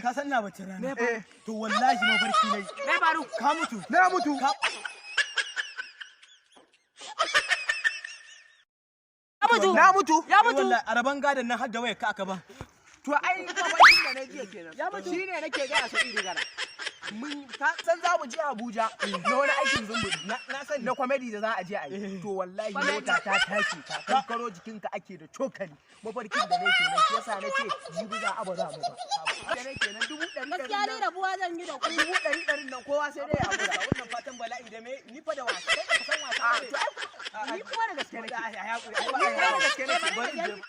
Ka san na bacci rana. Eh. To wallahi mafarki nayi. Me faru? Ka mutu. Na mutu. Ya mutu. Na mutu. Ya mutu. Wallahi a rabon gadon nan har da wayar ka aka ba. To ai mafarkin da na jiya kenan. Ya mutu. Shine nake gaya Sa'idu Gara. Mun ka san za mu je Abuja na wani aikin zumbudi. Na sani. Na comedy da za a je a yi. To wallahi Comedy. mota ta take ka kankaro jikinka ake da cokali. Mafarkin da nake nan shi yasa nace jibi za a ba za mu ba. Da nake nan 100,000 Gaskiya ni nan. rabuwa zan yi da ku. 100,000 nan kowa sai dai ya haƙura. Wannan fatan bala'i da me ni fa da wasa kai ka san wasa A ne. to ai ni kuma da gaske nake. Ai, ai, hakuri. Ni kuma da gaske nake. Bari in je.